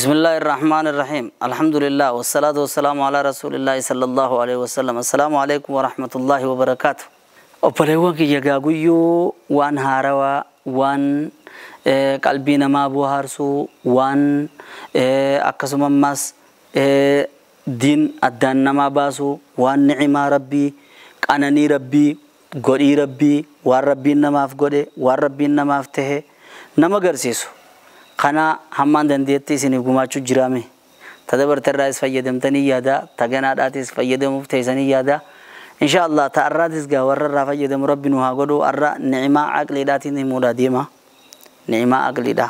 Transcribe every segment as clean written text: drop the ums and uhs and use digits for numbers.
بسم الله الرحمن الرحيم الحمد لله والصلاة والسلام على رسول الله صلى الله عليه وسلم السلام عليكم ورحمة الله وبركاته. Obboleewwan kiyya guyyuu waan haarawaa, waan qalbii namaa bohaarsuu, waan akkasuma ammas diin addaan namaa baasuu, waan ni'imaa rabbii, qananii rabbii, godhii rabbii, waan rabbiin namaaf godhe, waan rabbiin namaaf tahe nama agarsiisu. Kana hammaan dandeetti isiniif gumaachuu jiraame. Ta dabartarraas fayyadamtanii yaada, ta ganaadhaatis fayyadamuuf teessanii yaada. Insha Allah ta arraatis gaa warra irraa fayyadamu rabbi nu haa godhu. Arra ni'imaa aqliidhaatiin himuudha deema. Ni'imaa aqliidha.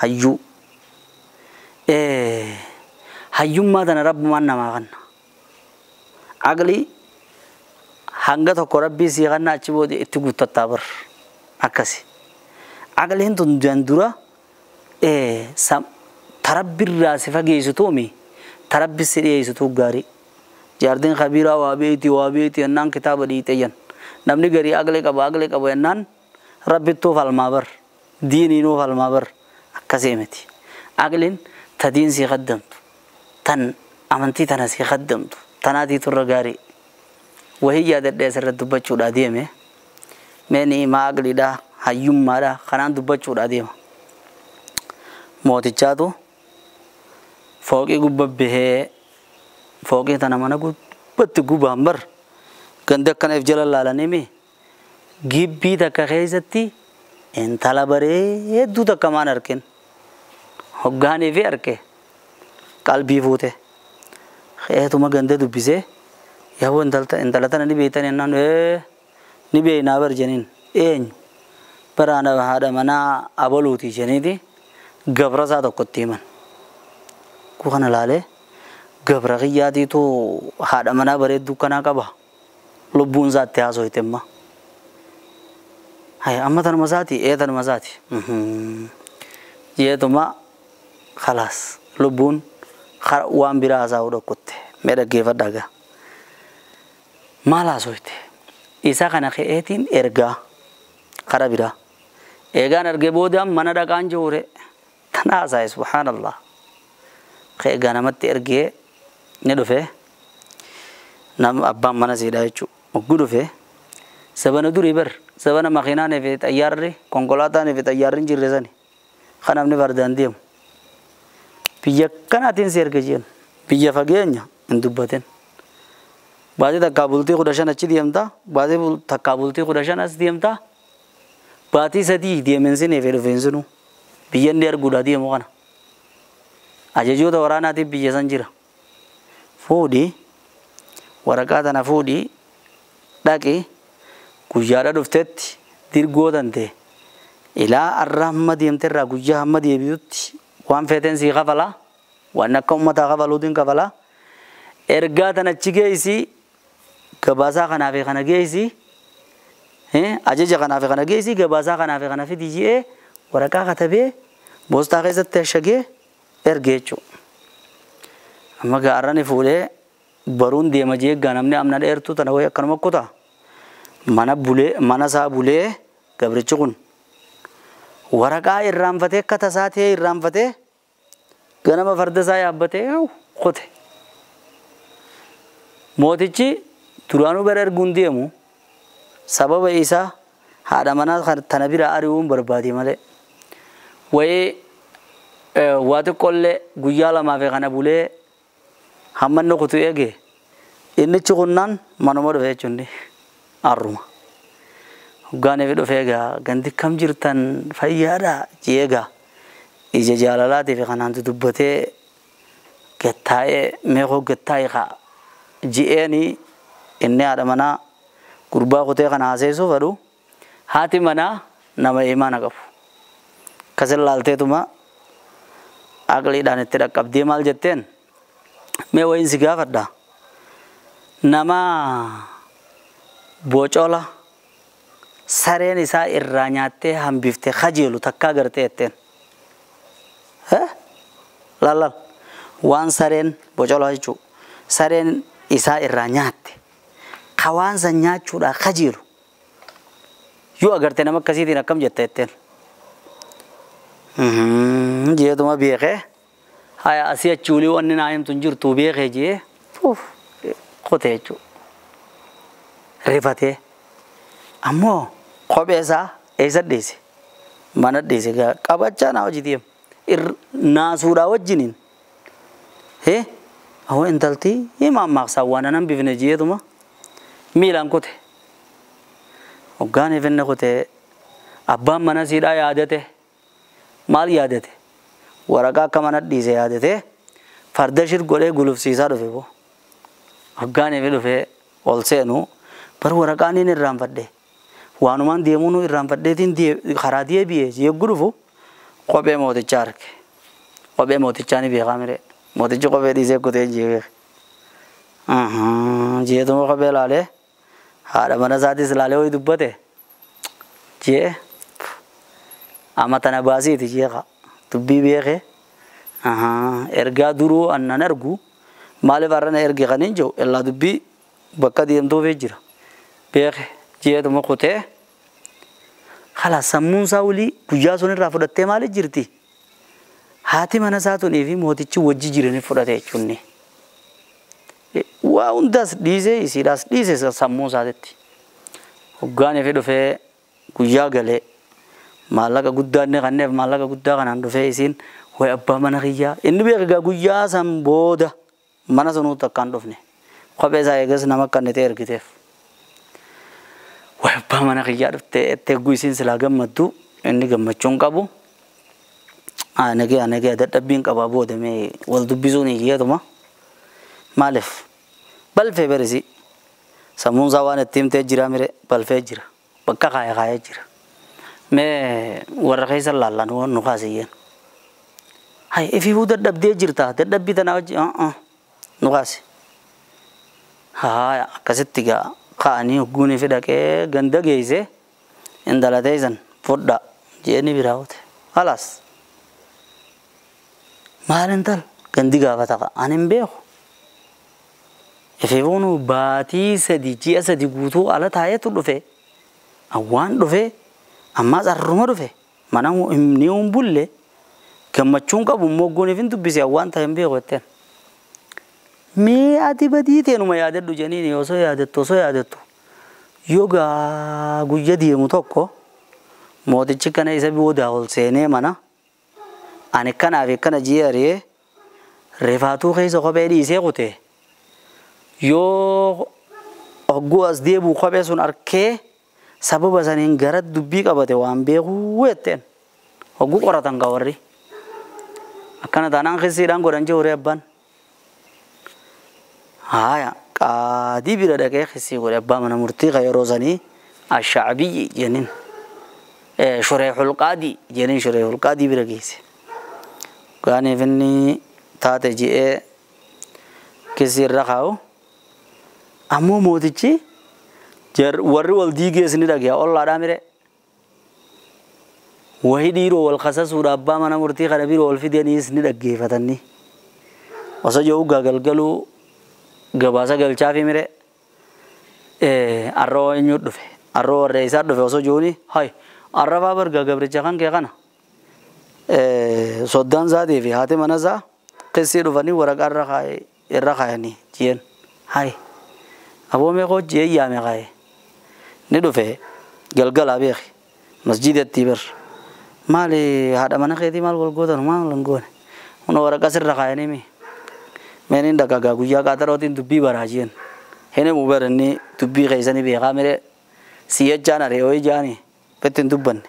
Hayyuu. Hayyummaa tana rabbumaan namaa kanna. Aqlii hanga tokko rabbii sii kanna achi booda itti guuttattaa bar. Akkasi. Aqliin tun dura tarabbirraa si fageessituumi tarabbi si dhiyeessitu gaarii. Jaartiin khabiiraa waa beeyti waa beeyti jennaan kitaaba dhiite jan. Namni garii aqli qaba aqli qaba jennaan rabbittuu falmaa bar. Diiniinuu falmaa bar. Akkasii miti. Aqliin ta diin sii qaddamtu. Tan amantii tana sii qaddamtu. Tanaatiitu irra gaarii. Wahii yaadadhee asirratti dubbachuudhaa deeme. Mee ni'imaa aqliidhaa hayyummaadhaa kanaan dubbachuudhaa deema. Mootichaatu fooqii gubba bahee fooqii tana mana gubbatti gubaan bar ganda akkana if jala laalanii gibbii takka keessatti intala bareedduu takka maan arkin hoggaanii fi arke qalbii fuute eetuma ganda dubbisee yaaboo intala tana ni beektan jennaan ni beeknaa bar jeniin eenyu baraana haadha manaa abaluuti jeniiti gabra isaa tokkotti himan. Ku kana laalee gabra kiyyaatiitu haadha manaa bareedduu kanaa qaba. Lubbuun isaatti haasofte amma. Haya amma tanuma isaati ee tanuma isaati. Jeetuma khalaas lubbuun waan biraa haasa'uu dhokkotte mee dhaggeeffadhaa gaa. Maal haasofte? Isa kana ka'eetiin ergaa kara biraa. Eegaan argee booda mana dhaqaan jiru tana haasa'e subhaanallah. Eegaa namatti ergee ni dhufe nama abbaan mana siidhaa jechuudha. Ogguu dhufe sabana durii bar sabana makiinaan fi xayyaarri konkolaataan fi xayyaarri hin jirre sani kan namni fardaan deemu. Biyya kanaatiin si erga jeen biyya fageenya hin dubbatin. Baatee takkaa bultii 15 achi deemta, baatee takkaa bultii 15 as deemta, baatii 3 deemensinee fi dhufeensinu biyya inni arguudhaa deemu kana. Ajajoota waraanaatiif biyya san jira. Fuudhii waraqaa tana fuudhii dhaqi guyyaadha dhuftetti dirgoo tante ilaa arra hamma deemterraa guyyaa hamma deebitutti waan feeteen sii kafalaa waan akka uummataa kafaluutiin kafalaa ergaa tana achi geessii gabaasaa kanaa fi kana geessii ajaja kanaa fi kana geessii gabaasaa kanaa fi kana fidi jedhee waraqaa katabee boostaa keessatti ashagee ergee jechuudha. Amma gaarrani fuudhee baruun deema jeeggaa namni amna dheertuu tana wayii akkanuma kutaa mana bulee mana isaa bulee gabrichi kun waraqaa irraanfatee akka tasaa ta'e irraanfatee ganama farda isaa yaabbatee qote. Mootichi duraanuu bara erguun deemu sababa isaa haadha manaa tana bira ari'uun barbaade malee wayii waa xiqqoollee guyyaa lamaa fi kana bulee hamma inni kutu eege innichi kunnaan manuma dhufe jechuun arruma. Hoggaanii fi dhufe egaa gandi kam jirtan fayyaadha jeegaa ija jaalalaatii fi kanaan dubbatee gattaa'ee meeqoo gattaa'ee kaa ji'eeni inni haadha manaa gurbaa kutee kana haasa'isuu fedhu haati manaa nama imaana qabu. Kasin laalteetuma aqliidhaan itti dhaqqabdee maal jetteen mee wayiin si gaafadha nama bocola sareen isaa irraa nyaattee hambiftee kajeelu takkaa gartee jetteen. Laal waan sareen bocola jechuudha sareen isaa irraa nyaatte ka waan san nyaachuudhaa kajeelu yoo agarte nama akkasiitiin akkam jette jetteen. Jeetuma beekee Haya asii achi ulii wanni naa himtu hin jirtu beekee jee qotee jechuudha. Rifatee ammoo kophee isaa eessa dhiise? Mana dhiise qabachaa naa hojii deema. Naasuudhaa wajjiniin. Hee awwa intalti himaa maaqsaa waan anan bifne jeetuma miilaan qote. Hoggaan ifinne qotee abbaan mana siidhaa yaadate maal yaadate? Waraqaa akka mana dhiise yaadate farda shir godhee gulufsiisaa dhufe boo. Hoggaan ifi dhufee ol seenu bar waraqaan inni irraanfadhe. Waanumaan deemuun irraanfadheetiin karaa deebi'ee yegguu dhufu kophee mootichaa arge. Kophee mootichaa ni beekaa miree. Mootichi kophee dhiisee kutee jee beeke. Jeetuma kophee laalee haadha mana isaatis laalee wayii dubbate jee amma tana baasiiti jee dubbii beekee ergaa duruu annan argu maaliif har'a na erge kan hin jiru illaa dubbii bakka deemtuufii jira beeke jeetuma kutee kalaas sammuun isaa olii guyyaa sun irraa fudhattee maaliif jirti? Haati mana isaa tunii fi mootichi wajji jiranii fudhate jechuun. Waa hundaas dhiisee isiidhaas dhiisee sammuu isaatitti. Hoggaan ifi dhufee guyyaa galee maallaqa guddaa inni kanneef maallaqa guddaa kanaan dhufee isiin wayi abbaa mana kiyyaa inni beeka guyyaa san booda mana sanuutti akkaan dhufne kophee isaa eegas nama akka inni ta'e ergiteef. Wayi abbaa mana kiyyaa dhuftee eegguu isiin silaa gammaddu inni gammachuun qabu. Anagee dadhabbiin qabaa booda mee wal dubbisuun hiyyeetuma. Maaliif? Balfee barisi. Sammuun isaa waan itti himtee jira mire balfee jira. Bakka kaayee kaayee jira. Mee warra keessa laallaan waan nu kaasiyyeen. Hai ififuu dadhabdee jirta dadhabbii tanaa wajji nu kaasi. Haaya akkasitti gaa ka'anii hogguun ifi dhaqee ganda geessee intala teessan fudhaa jeeni biraa oote. Halaas. Maal intal gandi gaafata ani hin beeku. Ififuun baatii sadi ji'a sadi guutuu ala taa'eetu dhufe. Awwaan dhufe ammaas arruma dhufe mana ni hin bulle gammachuun qabu immoo hogguun ifin dubbise awwaan ta'e hin beeku jetteen. Mee ati badii teenuma yaadadhu jeniin osoo yaadattu osoo yaadattu yoo gaa guyya deemu tokko mootichi kana isa booda ol seenee mana ani kanaaf akkana ji'a ari'ee rifaatuu keessa kophee dhiisee kutee yoo hogguu as deebi'u kophee sun arkee sababa saniin gara dubbii qabate waan beekuu jetteen hogguu qoratan gaa warri akkana taanaan kissiidhaan godhan jiru abbaan. Haaya qaadii bira dhaqee kissii godhe abbaa mana murtii kan yeroo sanii ashacbiyyi jennin shureexul qaadii jennin shureexul qaadii bira geesse. Gaaniif inni taate ji'ee kissii irra kaa'u ammoo mootichi warri wal diigees ni dhagaya ollaadhaa mire. Wayi dhiiroo wal kasasuudha abbaa mana murtii kana bira wal fidaniis ni dhaggeeffatanni. Osoo jiru galgaluu gabaasa galchaafi mire arroo eenyu dhufe arroo warra isaa dhufe osoo jiruuni hay arrabaa bargaa gabricha kan kee kana soddaan isaatii fi haati mana isaa qissii dhufanii waraqaa irra kaayanii jeen hay aboo meeqoo jee yaame kaaye ni dhufe galgalaa beeki masjiidatti bar maali haadha mana keetii maal wal gootan maal hin goone kun waraqaa sirra kaayanii mi meenin dhaqagaa guyyaa qaaxarootiin dubbii baraa jeen hini mu baranni dubbii keessanii beekaa mire si'achaan ari'oo ijaanii betti hin dubbanne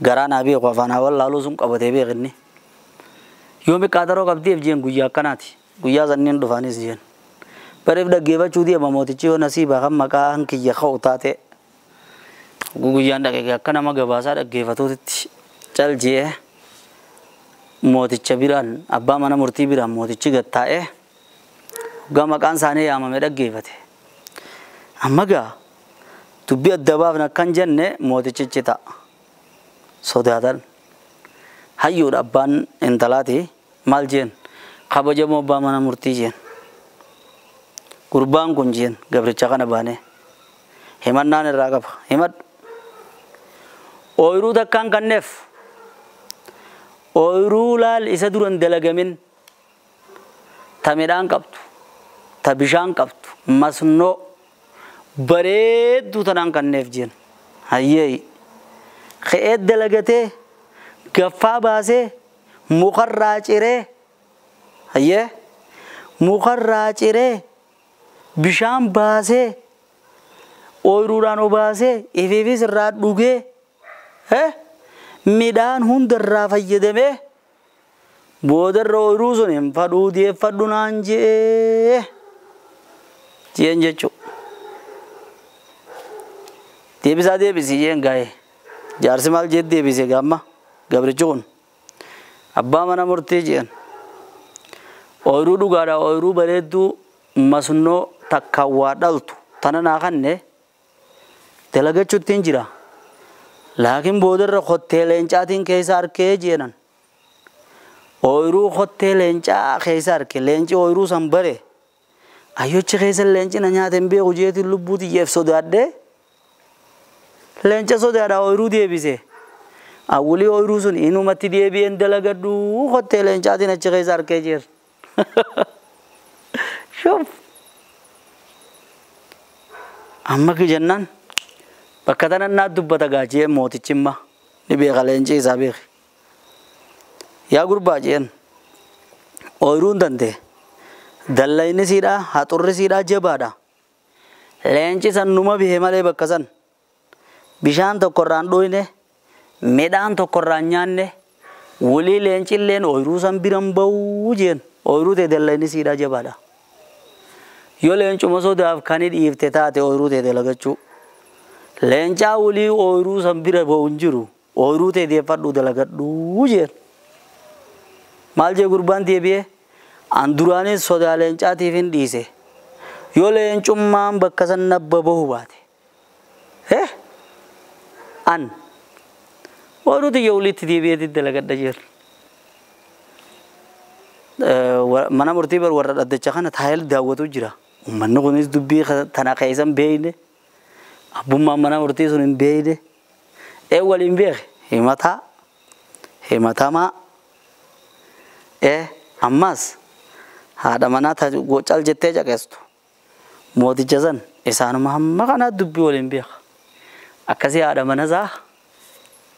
garaa naa beeku afaan haa wallaaluu sun qabatee beekinni yoomi qaaxaroo qabdiif jeen guyyaa akkanaati guyyaa sanniin dhufaanis jeen bareef dhaggeeffachuu deema mootichi yoo nasiibaa kan maqaa hankiyya ka'u taate guyyaan dhaqee akka nama gabaasaa dhaggeeffatuutti cal jee mooticha biraan abbaa mana murtii biraan mootichi gad taa'ee hoggaa maqaan isaanii yaamame dhaggeeffate. Amma gaa dubbii adda baafna akkan jenne mootichichi ta'a. Sodaatan hayyuudha abbaan intalaati maal jeen kabajamoo abbaa mana murtii jeen. Gurbaan kun jeen gabricha kana baanee himannaan irraa qaba himadhu. Ooyiruu takkaan kanneef Ooyiruu laal isa duran dalagamin ta midhaan qabdu ta bishaan qabdu masnoo bareedduu tanaan kanneef jeen. Hayyee ka'ee dalagatee gaffaa baasee mukarraa ciree hayyee mukarraa ciree bishaan baasee ooyiruudhaan obaasee ifiifis irraa dhugee midhaan hundarraa fayyadamee boodarra ooyiruu sun hin fadhuu deeffadhu naan jee jeen jechuudha. Deebisaa deebisii jeen gaa'e jaarsi maal jee deebise gaamma gabrichi kun abbaa mana murtii jeen ooyiruu dhugaadha ooyiruu bareedduu masnoo takka waa dhaltu tana naa kanne dalagachuutti jira. Laakiin boodarra kottee leencaatiin keessa arkee jeenan. Ooyiruu kottee leencaa keessa arke leenci ooyiruu san bare ayyochi keessa leenci na nyaata hin beeku jeetiin lubbuu xiyyeef sodaadhee leenca sodaadha ooyiruu deebise. Awwalii ooyiruu sun inumatti deebi'een dalagadhu kottee leencaatiin achi keessa arkee jira. Shuf. Amma jennaan bakka tanan naa dubbata gaajee mootichi imma ni beeka leenci isaa beeki. Yaa gurbaa jeen ooyiruun dandee dallayni siidhaa haxurri siidhaa jabaadha. Leenci san numa bihe malee bakka san bishaan tokkorraan dhooyne midhaan tokkorraan nyaanne walii leenci illeen ooyiruu san biran ba'uu jeen ooyiruu ta'e dallayni siidhaa jabaadha. Yoo leencuma sodaaf kan dhiifte taate ooyiruu ta'e dalagachuu. Leencaa walii ooyiruu san bira ba'u hin jiru ooyiruu ta'e deeffadhuu dalagadhuu jeen. Maal jee gurbaan deebi'ee an duraanis sodaa leencaatiif hin dhiise yoo leencummaan bakka san nabba bahu baate an ooyiruu xiyya walitti deebi'eetti dalagadha jeen. Mana murtii bar warra dhaddacha kana taa'ee daawwatu jira. Uummanni kunis dubbii tana keessa hin beekne abbummaan mana murtii sun hin beekne waliin beeke himataa himatamaa ammas haadha manaa cal jettee caqeestu mooticha san isaanuma hamma kanaa dubbii waliin beeka. Akkasii haadha mana isaa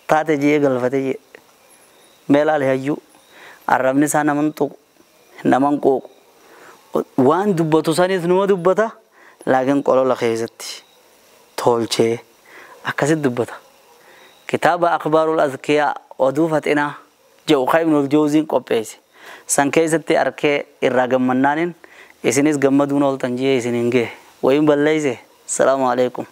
taate jee galfate jee mee laale hayyuu arrabni isaa naman tuqu naman qooqu waan dubbatu sanis numa dubbata laakiin qolola keessatti tolchee akkasitti dubbata. Kitaaba Akhbaarul Azkiyaa oduu faxinaa jedhu kan Ibnul Jawziin qopheesse. San keessatti arkee irraa gammannaanin isinis gammaduun ooltan jee isiniin gahe. Wayin balleeyse. Salaamu alaikum.